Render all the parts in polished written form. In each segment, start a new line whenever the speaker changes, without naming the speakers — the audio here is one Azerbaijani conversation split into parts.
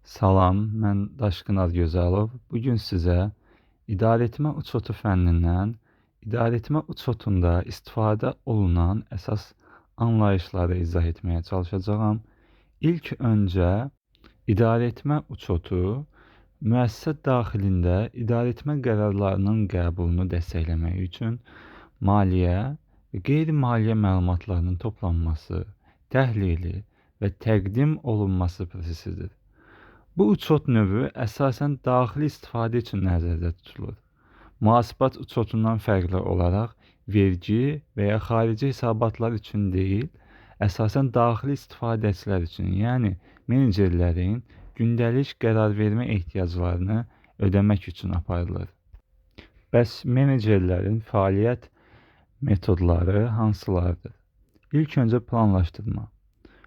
Salam, mən Daşqın Adıgözəlov. Bu gün sizə idarəetmə uçotu fənnindən idarəetmə uçotunda istifadə olunan əsas anlayışları izah etməyə çalışacağam. İlk öncə idarəetmə uçotu müəssisə daxilində idarəetmə qərarlarının qəbulunu dəstəkləmək üçün maliyyə və qeyri-maliyyə məlumatlarının toplanması, təhlili və təqdim olunması prosesidir. Bu uçot növü əsasən daxili istifadə üçün nəzərdə tutulur. Mühasibat uçotundan fərqli olaraq vergi və ya xarici hesabatlar üçün deyil, əsasən daxili istifadəçilər üçün, yəni menecerlərin gündəlik qərarvermə ehtiyaclarını ödəmək üçün aparılır. Bəs menecerlərin fəaliyyət metodları hansılardır? İlk öncə planlaşdırma.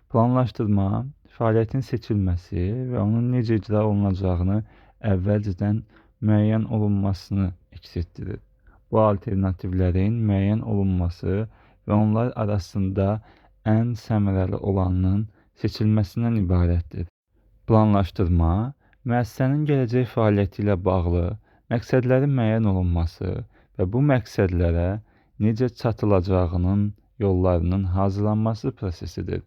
Planlaşdırma fəaliyyətin seçilməsi və onun necə icra olunacağını əvvəlcədən müəyyən olunmasını əks etdirir. Bu alternativlərin müəyyən olunması və onlar arasında ən səmərəli olanının seçilməsindən ibarətdir. Planlaşdırma müəssisənin gələcək fəaliyyəti ilə bağlı məqsədlərin müəyyən olunması və bu məqsədlərə necə çatılacağının yollarının hazırlanması prosesidir.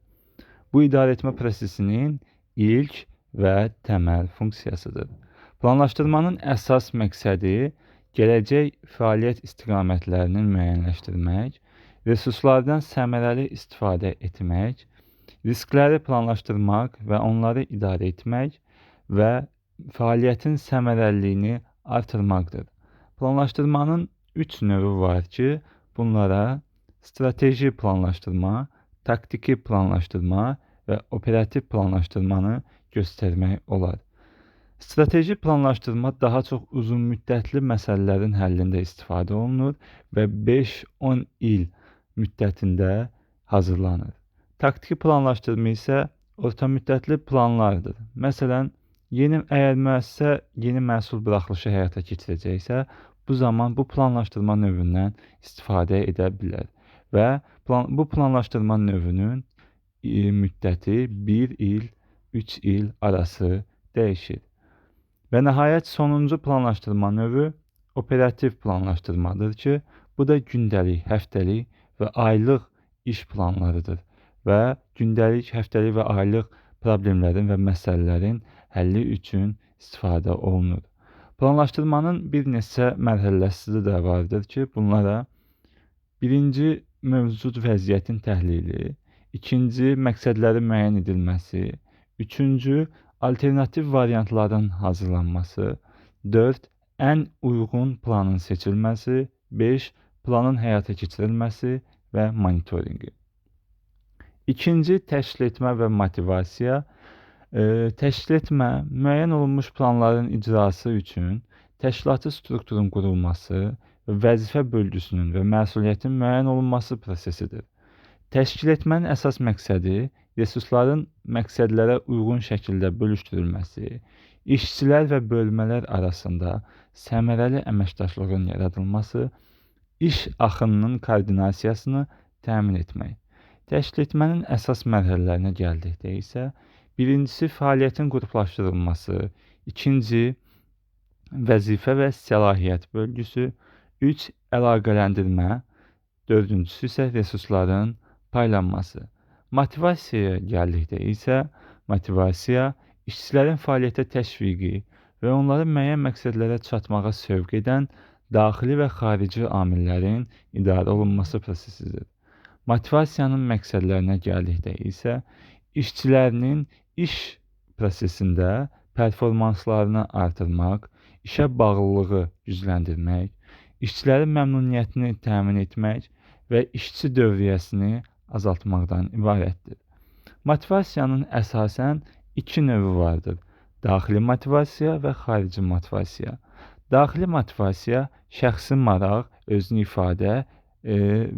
Bu idarəetmə prosesinin ilk və təməl funksiyasıdır. Planlaşdırmanın əsas məqsədi gələcək fəaliyyət istiqamətlərini müəyyənləşdirmək, resurslardan səmərəli istifadə etmək, riskləri planlaşdırmaq və onları idarə etmək və fəaliyyətin səmərəliliyini artırmaqdır. Planlaşdırmanın 3 növü var ki, bunlara strateji planlaşdırma, taktiki planlaşdırma və operativ planlaşdırmanı göstərmək olar. Strateji planlaşdırma daha çox uzunmüddətli məsələlərin həllində istifadə olunur və 5-10 il müddətində hazırlanır. Taktiki planlaşdırma isə orta müddətli planlardır. Məsələn, əgər müəssisə yeni məhsul buraxılışı həyata keçirəcəksə, bu zaman bu planlaşdırma növündən istifadə edə bilər və bu planlaşdırma növünün müddəti 1 il, 3 il arası dəyişir. Və nəhayət sonuncu planlaşdırma növü operativ planlaşdırmadır ki, bu da gündəlik, həftəlik və aylıq iş planlarıdır və gündəlik, həftəlik və aylıq problemlərin və məsələlərin həlli üçün istifadə olunur. Planlaşdırmanın bir neçə mərhələsi də vardır ki, bunlara birinci mövcud vəziyyətin təhlili, ikinci məqsədlərin müəyyən edilməsi, üçüncü alternativ variantların hazırlanması, 4 ən uyğun planın seçilməsi, 5 planın həyata keçirilməsi və monitorinqi. İkinci təşkil etmə və motivasiya. Təşkil etmə müəyyən olunmuş planların icrası üçün təşkilati strukturun qurulması və vəzifə bölgüsünün və məsuliyyətin müəyyən olunması prosesidir. Təşkil etmənin əsas məqsədi resursların məqsədlərə uyğun şəkildə bölüşdürülməsi, işçilər və bölmələr arasında səmərəli əməkdaşlığın yaradılması, iş axınının koordinasiyasını təmin etmək. Təşkil etmənin əsas mərhələlərinə gəldikdə isə birincisi fəaliyyətin qruplaşdırılması, ikinci vəzifə və səlahiyyət bölgüsü, 3 əlaqələndirmə, dördüncüsü isə resursların paylanması. Motivasiyaya gəldikdə isə motivasiya işçilərin fəaliyyətə təşviqi və onları müəyyən məqsədlərə çatmağa sövq edən daxili və xarici amillərin idarə olunması prosesidir. Motivasiyanın məqsədlərinə gəldikdə isə işçilərinin iş prosesində performanslarını artırmaq, işə bağlılığı gücləndirmək, işçilərin məmnuniyyətini təmin etmək və işçi dövriyyəsini azaltmaqdan ibarətdir. Motivasiyanın əsasən iki növü vardır: daxili motivasiya və xarici motivasiya. Daxili motivasiya şəxsi maraq, özünü ifadə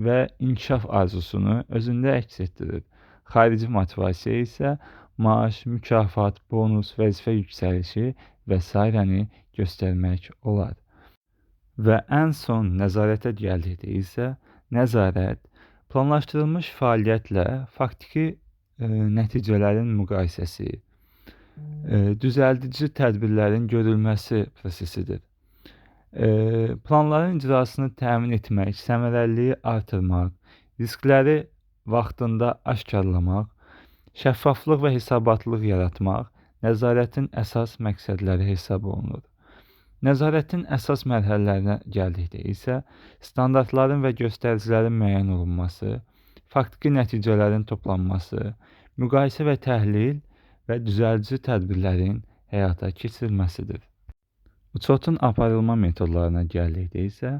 və inkişaf arzusunu özündə əks etdirir. Xarici motivasiya isə maaş, mükafat, bonus, vəzifə yüksəlişi və sairəni göstərmək olar. Və ən son nəzarətə gəldikdə isə nəzarət planlaşdırılmış fəaliyyətlə faktiki nəticələrin müqayisəsi, düzəldici tədbirlərin görülməsi prosesidir. Planların icrasını təmin etmək, səmərəliliyi artırmaq, riskləri vaxtında aşkarlamaq, şəffaflıq və hesabatlıq yaratmaq nəzarətin əsas məqsədləri hesab olunur. Nəzarətin əsas mərhələlərinə gəldikdə isə standartların və göstəricilərin müəyyən olunması, faktiki nəticələrin toplanması, müqayisə və təhlil və düzəldici tədbirlərin həyata keçirilməsidir. Uçotun aparılma metodlarına gəldikdə isə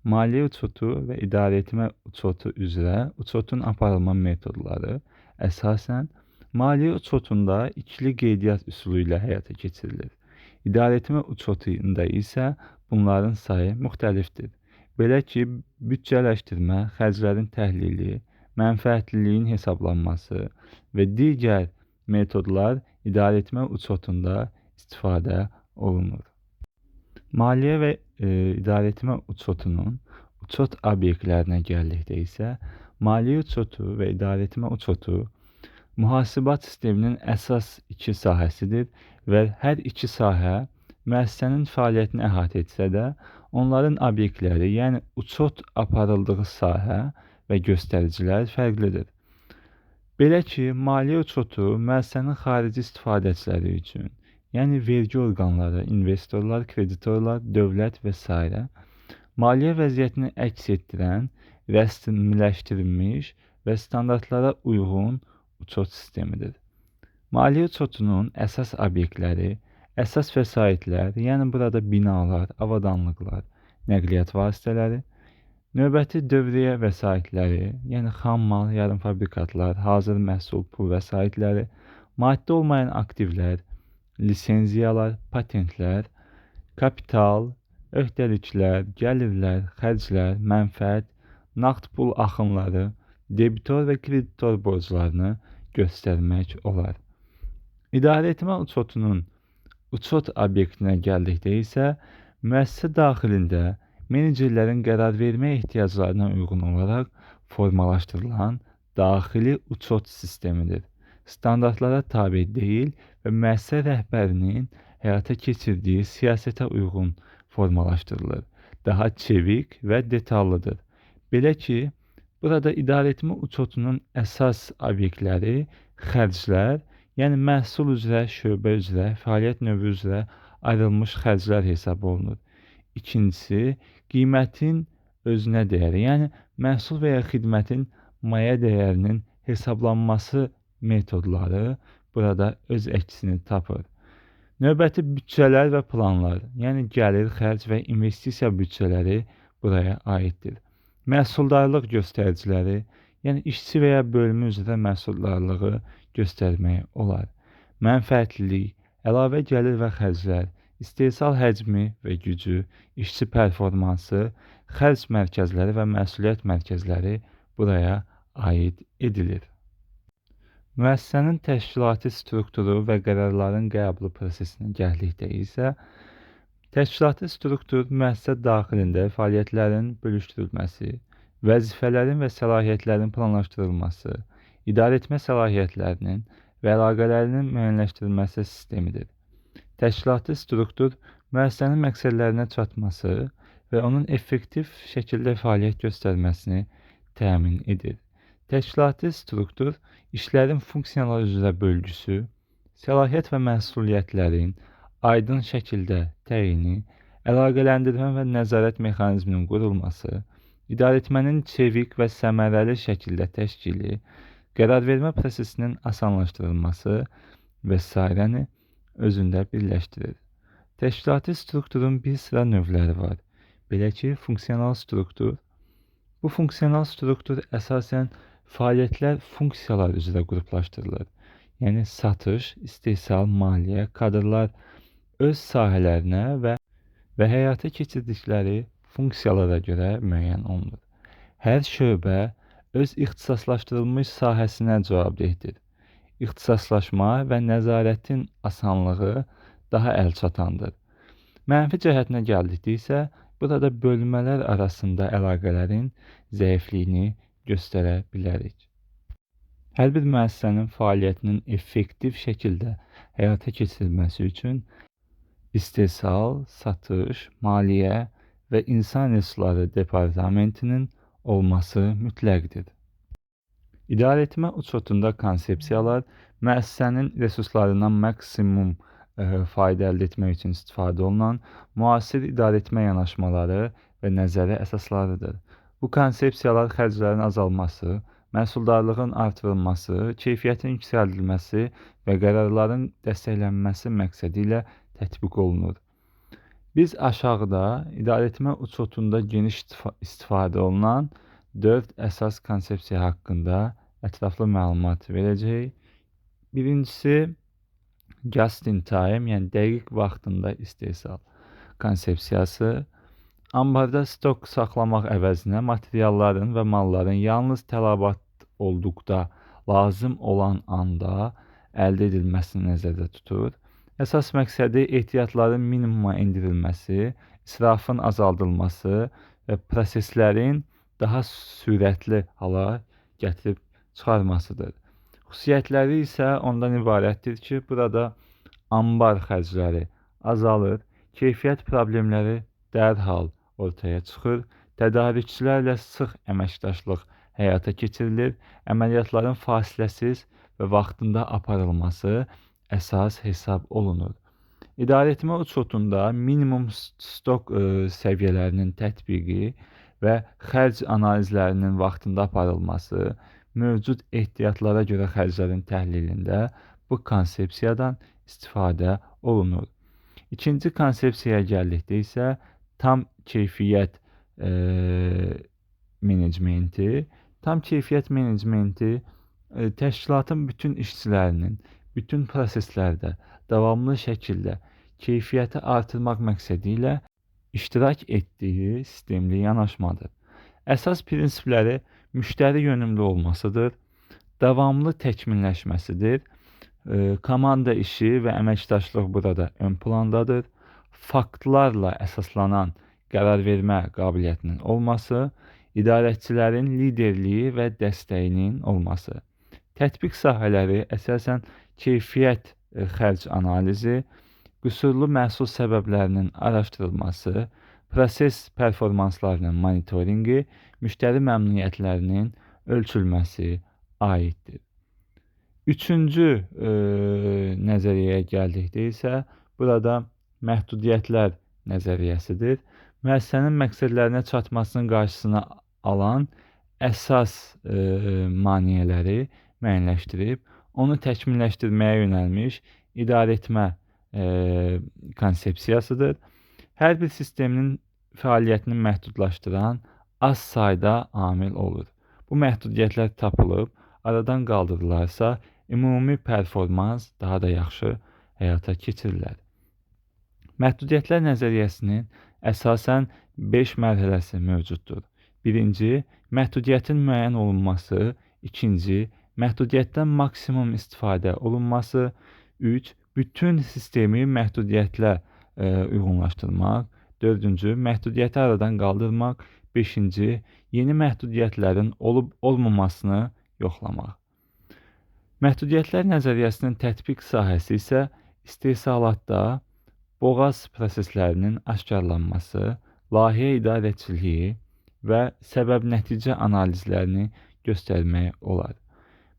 maliyyə uçotu və idarəetmə uçotu üzrə uçotun aparılma metodları əsasən maliyyə uçotunda ikili qeydiyyat üsulu ilə həyata keçirilir. İdarəetmə uçotunda isə bunların sayı müxtəlifdir. Belə ki, büdcələşdirmə, xərclərin təhlili, mənfəətliliyin hesablanması və digər metodlar idarəetmə uçotunda istifadə olunur. Maliyyə və idarəetmə uçotunun uçot obyektlərinə gəldikdə isə maliyyə uçotu və idarəetmə uçotu mühasibat sisteminin əsas iki sahəsidir və hər iki sahə müəssisənin fəaliyyətini əhatə etsə də, onların obyektləri, yəni uçot aparıldığı sahə və göstəricilər fərqlidir. Belə ki, maliyyə uçotu müəssisənin xarici istifadəçiləri üçün, yəni vergi orqanları, investorlar, kreditorlar, dövlət və s. maliyyə vəziyyətini əks etdirən rəsmiləşdirilmiş və standartlara uyğun uçot sistemidir. Maliyyə uçotunun əsas obyektləri, əsas vəsaitlər, yəni burada binalar, avadanlıqlar, nəqliyyat vasitələri, növbəti dövriyyə vəsaitləri, yəni xam mal, yarımfabrikatlar, hazır məhsul, pul vəsaitləri, maddi olmayan aktivlər, lisenziyalar, patentlər, kapital, öhdəliklər, gəlirlər, xərclər, mənfəət, nağd pul axınları, debitor və kreditor borclarını göstərmək olar. İdarəetmə uçotunun uçot obyektinə gəldikdə isə müəssisə daxilində menecerlərin qərar vermə ehtiyaclarına uyğun olaraq formalaşdırılan daxili uçot sistemidir. Standartlara tabe deyil və müəssisə rəhbərinin həyata keçirdiyi siyasətə uyğun formalaşdırılır. Daha çevik və detallıdır. Belə ki, burada idarəetmə uçotunun əsas obyektləri xərclər, yəni məhsul üzrə, şöbə üzrə, fəaliyyət növü üzrə ayrılmış xərclər hesab olunur. İkincisi, qiymətin özünə dəyəri, yəni məhsul və ya xidmətin maya dəyərinin hesablanması metodları burada öz əksini tapır. Növbəti büdcələr və planlar, yəni gəlir, xərc və investisiya büdcələri buraya aiddir. Məhsuldarlıq göstəriciləri, yəni işçi və ya bölmə üzrə məhsuldarlığı göstərmək olar. Mənfəətlilik, əlavə gəlir və xərclər, istehsal həcmi və gücü, işçi performansı, xərc mərkəzləri və məsuliyyət mərkəzləri buraya aid edilir. Müəssisənin təşkilati strukturu və qərarların qəbulu prosesinə gəldikdə isə təşkilati struktur müəssisə daxilində fəaliyyətlərin bölüşdürülməsi, vəzifələrin və səlahiyyətlərin planlaşdırılması, idarəetmə səlahiyyətlərinin və əlaqələrinin müəyyənləşdirilməsi sistemidir. Təşkilati struktur müəssisənin məqsədlərinə çatması və onun effektiv şəkildə fəaliyyət göstərməsini təmin edir. Təşkilati struktur işlərin funksiyalar üzrə bölgüsü, səlahiyyət və məsuliyyətlərin aydın şəkildə təyini, əlaqələndirmə və nəzarət mexanizminin qurulması, idarəetmənin çevik və səmərəli şəkildə təşkili, qərarvermə prosesinin asanlaşdırılması və sairəni özündə birləşdirir. Təşkilati strukturun bir sıra növləri var. Belə ki, funksional struktur. Bu funksional struktur əsasən fəaliyyətlər funksiyalar üzrə qruplaşdırılır. Yəni satış, istehsal, maliyyə, kadrlar öz sahələrinə və həyata keçirdikləri funksiyalara görə müəyyən olunur. Hər şöbə öz ixtisaslaşdırılmış sahəsinə cavabdehdir. İxtisaslaşma və nəzarətin asanlığı daha əlçatandır. Mənfi cəhətinə gəldikdə isə burada bölmələr arasında əlaqələrin zəifliyini göstərə bilərik. Hər bir müəssisənin fəaliyyətinin effektiv şəkildə həyata keçirilməsi üçün istehsal, satış, maliyyə və insan resursları departamentinin olması mütləqdir. İdarəetmə uçotunda konsepsiyalar müəssisənin resurslarından maksimum fayda əldə etmək üçün istifadə olunan müasir idarəetmə yanaşmaları və nəzəri əsaslarıdır. Bu konsepsiyalar xərclərin azalması, məhsuldarlığın artırılması, keyfiyyətin yüksəldilməsi və qərarların dəstəklənməsi məqsədi ilə tətbiq olunur. Biz aşağıda idarəetmə uçotunda geniş istifadə olunan 4 əsas konsepsiya haqqında ətraflı məlumat verəcəyik. Birincisi, just in time, yəni dəqiq vaxtında istehsal konsepsiyası. Ambarda stok saxlamaq əvəzinə materialların və malların yalnız tələbat olduqda lazım olan anda əldə edilməsini nəzərdə tutur. Əsas məqsədi ehtiyatların minimuma endirilməsi, israfın azaldılması və proseslərin daha sürətli hala gətirib çıxarmasıdır. Xüsusiyyətləri isə ondan ibarətdir ki, burada ambar xərcləri azalır, keyfiyyət problemləri dərhal ortaya çıxır, tədarükçülərlə sıx əməkdaşlıq həyata keçirilir, əməliyyatların fasiləsiz və vaxtında aparılması əsas hesab olunur. İdarəetmə uçotunda minimum stok səviyyələrinin tətbiqi və xərc analizlərinin vaxtında aparılması, mövcud ehtiyatlara görə xərclərin təhlilində bu konsepsiyadan istifadə olunur. İkinci konsepsiyaya gəldikdə isə tam keyfiyyət menecmenti. Tam keyfiyyət menecmenti təşkilatın bütün işçilərinin bütün proseslərdə davamlı şəkildə keyfiyyəti artırmaq məqsədi ilə iştirak etdiyi sistemli yanaşmadır. Əsas prinsipləri müştəri yönümlü olmasıdır, davamlı təkmilləşməsidir, komanda işi və əməkdaşlıq burada ön plandadır, faktlarla əsaslanan qərar vermə qabiliyyətinin olması, idarəçilərin liderliyi və dəstəyinin olması. Tətbiq sahələri əsasən keyfiyyət xərc analizi, qüsurlu məhsul səbəblərinin araşdırılması, proses performanslarının monitorinqi, müştəri məmnuniyyətlərinin ölçülməsi aiddir. Üçüncü nəzəriyyəyə gəldikdə isə burada məhdudiyyətlər nəzəriyyəsidir. Müəssisənin məqsədlərinə çatmasının qarşısını alan əsas maneələri müəyyənləşdirib, onu təkmilləşdirməyə yönəlmiş idarəetmə konsepsiyasıdır. Hər bir sistemin fəaliyyətini məhdudlaşdıran az sayda amil olur. Bu məhdudiyyətlər tapılıb, aradan qaldırılarsa, ümumi performans daha da yaxşı həyata keçirilər. Məhdudiyyətlər nəzəriyyəsinin əsasən 5 mərhələsi mövcuddur. Birinci, məhdudiyyətin müəyyən olunması. İkinci, məhdudiyyətdən maksimum istifadə olunması. 3. Bütün sistemi məhdudiyyətlə uyğunlaşdırmaq. Dördüncü, məhdudiyyəti aradan qaldırmaq. Beşinci, yeni məhdudiyyətlərin olub olmamasını yoxlamaq. Məhdudiyyətlər nəzəriyyəsinin tətbiq sahəsi isə istehsalatda boğaz proseslərinin aşkarlanması, layihə idarəçiliyi və səbəb-nəticə analizlərini göstərmək olar.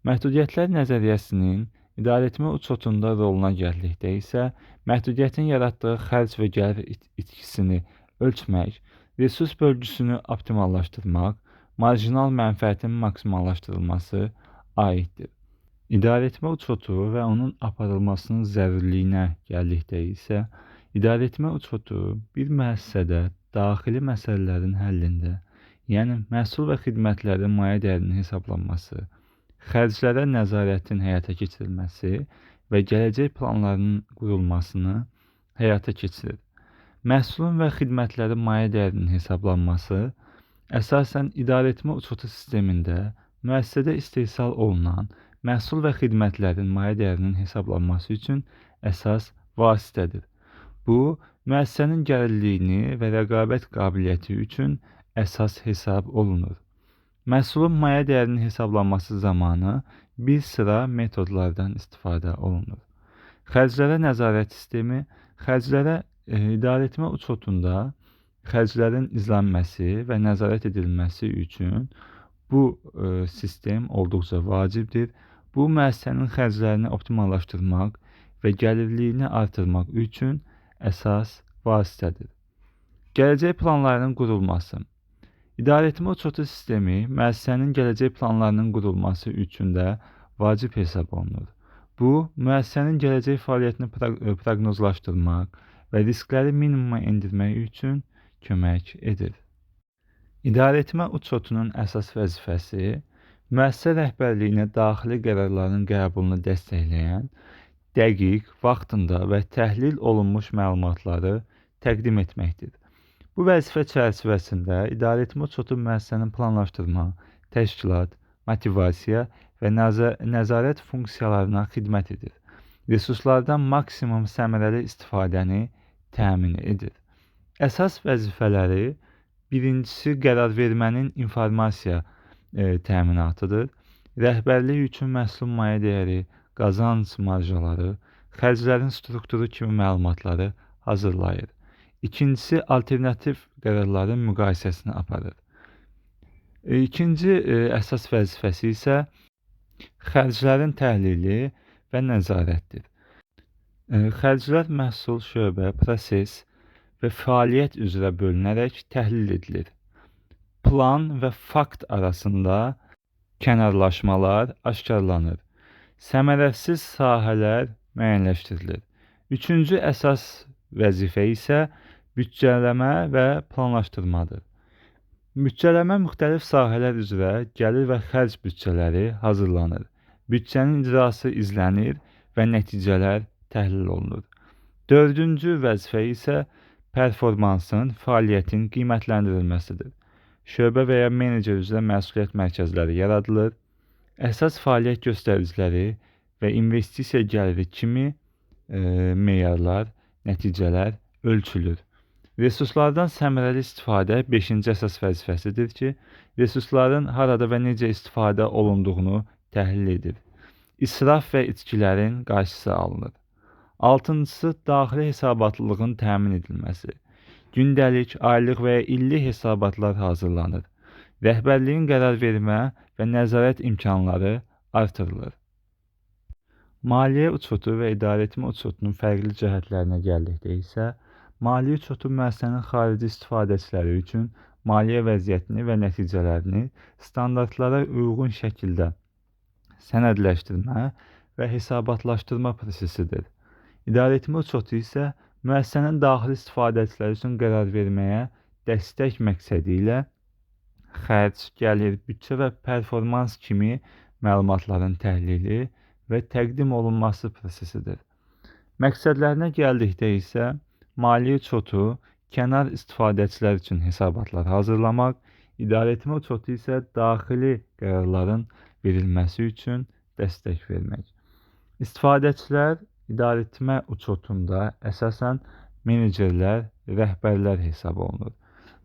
Məhdudiyyətlər nəzəriyyəsinin idarəetmə uçotunda roluna gəldikdə isə məhdudiyyətin yaratdığı xərc və gəlir itkisini ölçmək, resurs bölgüsünü optimallaşdırmaq, marjinal mənfəətin maksimallaşdırılması aiddir. İdarəetmə uçotu və onun aparılmasının zəruriliyinə gəldikdə isə idarəetmə uçotu bir müəssisədə daxili məsələlərin həllində, yəni məhsul və xidmətlərin mayə dəyərinin hesablanması, xərclərə nəzarətin həyata keçirilməsi və gələcək planlarının qurulmasını həyata keçirir. Məhsulun və xidmətlərin mayə dəyərinin hesablanması əsasən idarəetmə uçotu sistemində müəssisədə istehsal olunan məhsul və xidmətlərin mayə dəyərinin hesablanması üçün əsas vasitədir. Bu, müəssisənin gəlirliyini və rəqabət qabiliyyəti üçün əsas hesab olunur. Məhsulun mayə dəyərinin hesablanması zamanı bir sıra metodlardan istifadə olunur. Xərclərə nəzarət sistemi, xərclərə idarəetmə uçotunda xərclərin izlənməsi və nəzarət edilməsi üçün bu sistem olduqca vacibdir. Bu, müəssisənin xərclərini optimallaşdırmaq və gəlirliyini artırmaq üçün əsas vasitədir. Gələcək planlarının qurulması. İdarəetmə uçotu sistemi müəssisənin gələcək planlarının qurulması üçün də vacib hesab olunur. Bu, müəssisənin gələcək fəaliyyətini proqnozlaşdırmaq və riskləri minimuma endirmək üçün kömək edir. İdarəetmə uçotunun əsas vəzifəsi müəssisə rəhbərliyinə daxili qərarların qəbulunu dəstəkləyən, dəqiq, vaxtında və təhlil olunmuş məlumatları təqdim etməkdir. Bu vəzifə çərçivəsində idarəetmə uçotu müəssisənin planlaşdırma, təşkilat, motivasiya və nəzarət funksiyalarına xidmət edir. Resurslardan maksimum səmərəli istifadəni təmin edir. Əsas vəzifələri birincisi qərar vermənin informasiya təminatıdır. Rəhbərlik üçün məhsulun mayə dəyəri, qazanc marjaları, xərclərin strukturu kimi məlumatları hazırlayır. İkincisi, alternativ qərarların müqayisəsini aparır. İkinci əsas vəzifəsi isə xərclərin təhlili və nəzarətdir. Xərclər məhsul, şöbə, proses və fəaliyyət üzrə bölünərək təhlil edilir. Plan və fakt arasında kənarlaşmalar aşkarlanır. Səmərəsiz sahələr müəyyənləşdirilir. Üçüncü əsas vəzifə isə büdcələmə və planlaşdırmadır. Büdcələmə müxtəlif sahələr üzrə gəlir və xərc büdcələri hazırlanır. Büdcənin icrası izlənir və nəticələr təhlil olunur. Dördüncü vəzifə isə performansın, fəaliyyətin qiymətləndirilməsidir. Şöbə və ya menecer üzrə məsuliyyət mərkəzləri yaradılır. Əsas fəaliyyət göstəriciləri və investisiya gəliri kimi meyarlar, nəticələr ölçülür. Resurslardan səmərəli istifadə 5-ci əsas vəzifəsidir ki, resursların harada və necə istifadə olunduğunu təhlil edir. İsraf və itkilərin qarşısı alınır. Altıncısı, daxili hesabatlılığın təmin edilməsi. Gündəlik, aylıq və ya illik hesabatlar hazırlanır. Rəhbərliyin qərar vermə və nəzarət imkanları artırılır. Maliyyə uçotu və idarəetmə uçotunun fərqli cəhətlərinə gəldikdə isə, maliyyə uçotu müəssisənin xarici istifadəçiləri üçün maliyyə vəziyyətini və nəticələrini standartlara uyğun şəkildə sənədləşdirmə və hesabatlaşdırma prosesidir. İdarəetmə uçotu isə müəssisənin daxili istifadəçiləri üçün qərar verməyə dəstək məqsədi ilə xərc, gəlir, büdcə və performans kimi məlumatların təhlili və təqdim olunması prosesidir. Məqsədlərinə gəldikdə isə maliyyə uçotu kənar istifadəçilər üçün hesabatlar hazırlamaq, idarəetmə uçotu isə daxili qərarların verilməsi üçün dəstək vermək. İstifadəçilər idarəetmə uçotunda əsasən menecerlər, rəhbərlər hesab olunur.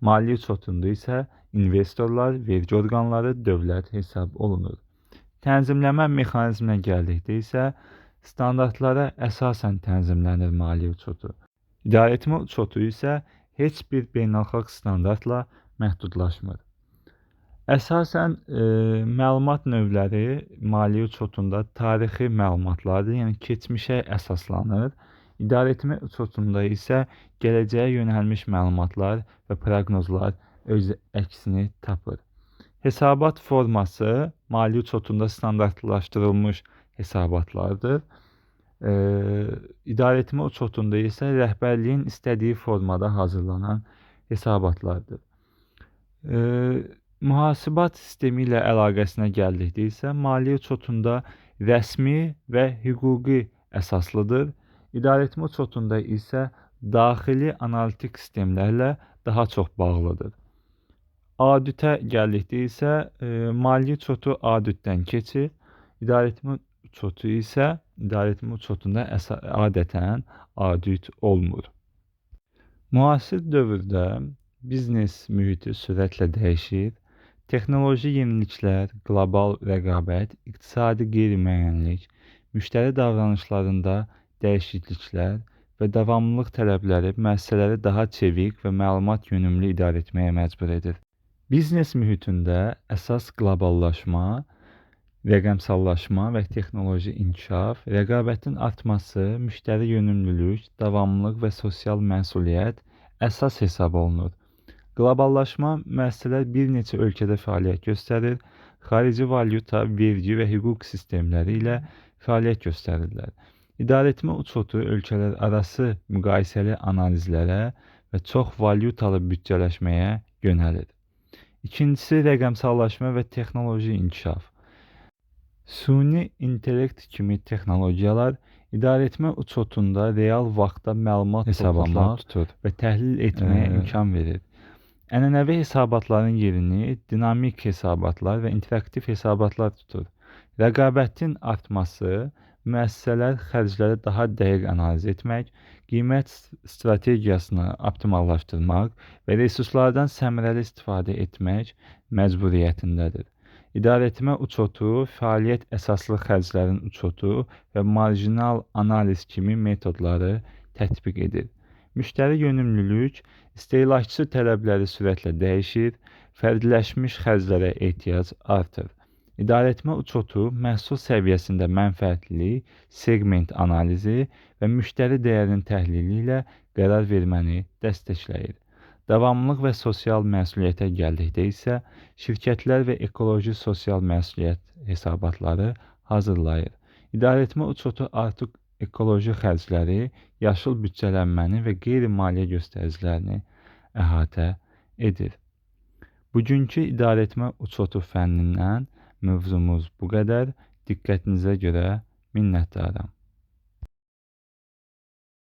Maliyyə uçotunda isə investorlar, vergi orqanları, dövlət hesab olunur. Tənzimləmə mexanizminə gəldikdə isə standartlara əsasən tənzimlənir maliyyə uçotu. İdarəetmə uçotu isə heç bir beynəlxalq standartla məhdudlaşmır. Əsasən məlumat növləri maliyyə uçotunda tarixi məlumatlardır, yəni keçmişə əsaslanır. İdarəetmə uçotunda isə gələcəyə yönəlmiş məlumatlar və proqnozlar öz əksini tapır. Hesabat forması maliyyə uçotunda standartlaşdırılmış hesabatlardır. İdarəetmə uçotunda isə rəhbərliyin istədiyi formada hazırlanan hesabatlardır. Mühasibat sistemi ilə əlaqəsinə gəldikdə isə maliyyə uçotunda rəsmi və hüquqi əsaslıdır. İdarəetmə uçotunda isə daxili analitik sistemlərlə daha çox bağlıdır. Auditə gəldikdə isə maliyyə uçotu auditdən keçir. İdarəetmə uçotu isə idarəetmə uçotunda adətən audit olmur. Müasir dövrdə biznes mühiti sürətlə dəyişir. Texnoloji yeniliklər, qlobal rəqabət, iqtisadi qeyri-müəyyənlik, müştəri davranışlarında dəyişikliklər və davamlılıq tələbləri müəssisələri daha çevik və məlumat yönümlü idarə etməyə məcbur edir. Biznes mühitində əsas qloballaşma, rəqəmsallaşma və texnoloji inkişaf, rəqabətin artması, müştəri yönümlülük, davamlılıq və sosial məsuliyyət əsas hesab olunur. Qloballaşma müəssisələr bir neçə ölkədə fəaliyyət göstərir, xarici valyuta, vergi və hüquq sistemləri ilə fəaliyyət göstərirlər. İdarəetmə uçotu ölkələr arası müqayisəli analizlərə və çox valyutalı büdcələşməyə yönəlir. İkincisi, rəqəmsallaşma və texnoloji inkişaf. Süni intellekt kimi texnologiyalar idarəetmə uçotunda real vaxtda məlumat
Hesabatlar
toplamaq
tutur.
və təhlil etməyə imkan verir. Ənənəvi hesabatların yerini dinamik hesabatlar və interaktiv hesabatlar tutur. Rəqabətin artması müəssisələr xərcləri daha dəqiq analiz etmək, qiymət strategiyasını optimallaşdırmaq və resurslardan səmərəli istifadə etmək məcburiyyətindədir. İdarəetmə uçotu, fəaliyyət əsaslı xərclərin uçotu və marjinal analiz kimi metodları tətbiq edir. Müştəri yönümlülük, istehlakçı tələbləri sürətlə dəyişir, fərdiləşmiş xərclərə ehtiyac artır. İdarəetmə uçotu məhsul səviyyəsində mənfəətlilik, seqment analizi və müştəri dəyərinin təhlili ilə qərar verməni dəstəkləyir. Davamlılıq və sosial məsuliyyətə gəldikdə isə şirkətlər və ekoloji sosial məsuliyyət hesabatları hazırlayır. İdarəetmə uçotu artıq ekoloji xərcləri, yaşıl büdcələnməni və qeyri-maliyyə göstəricilərini əhatə edir. Bugünkü idarəetmə uçotu fənnindən mövzumuz bu qədər. Diqqətinizə görə minnətdaram.